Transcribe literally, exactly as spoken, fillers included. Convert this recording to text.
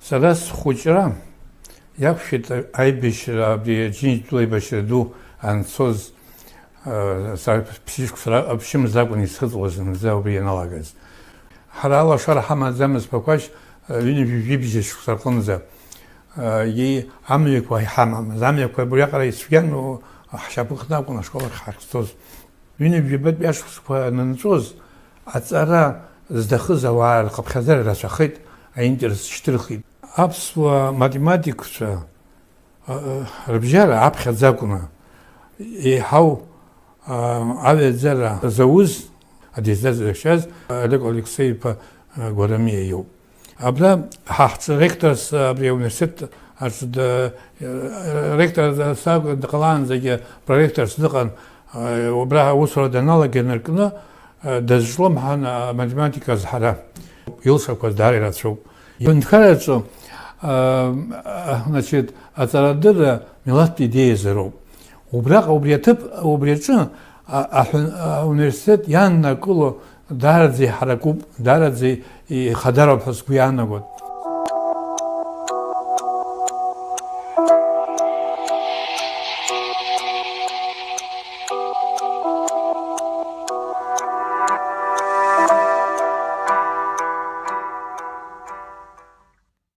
Сара схәыҷра иақәшәеит аибашьра, абри Аџьынџьтәыла аибашьра ду анцоз, а, сара ԥшьышықәса ра-, ԥшьымз акәын исхыҵуаз зынӡа убри ианалагаз. Ҳара алашара ҳамаӡамызт Ԥақәашь, а, ҩынҩажәи жәибжь шықәса рҟынӡа. А, и-, амҩақәа иҳамамыз, амҩақәа убриаҟара ицәгьан, ҳшьапы хны акәын ашкол ахь ҳахьцоз. Ҩынҩажәи жәабатәи ашықәсқәа анынҵәоз, аҵара зҭахыз ауаа рхыԥхьаӡара рацәахеит, аинтерес шьҭырхит. Аԥсуа математикцәа, а, а, рыбжьара аԥхьаӡа акәны, еиҳау, а, аҩаӡара зауз, адизайнер зыхьчаз Олег Алексеи-иԥа, а, Гәарамиа иоуп. Абра ҳа ҳҿы ректорс, абри ауниверситет аҿы д-, ректор сакәын дҟалаанӡагьы проректорс дыҟан, убра аусура даналага инаркны, дазҿлымҳан аматематика азҳара. Илшақәаз даара ирацәоуп. Аҳәынҭқарраҿы, значит, аҵарадырра милаҭтә идеиазароуп. Убраҟа, убри аҭыԥ, убри аҿы а-, аҳәын-, ауниверситет иааннакыло даараӡа иҳаракуп, даараӡа ихадароуп ҳәа сгәы иаанагоит.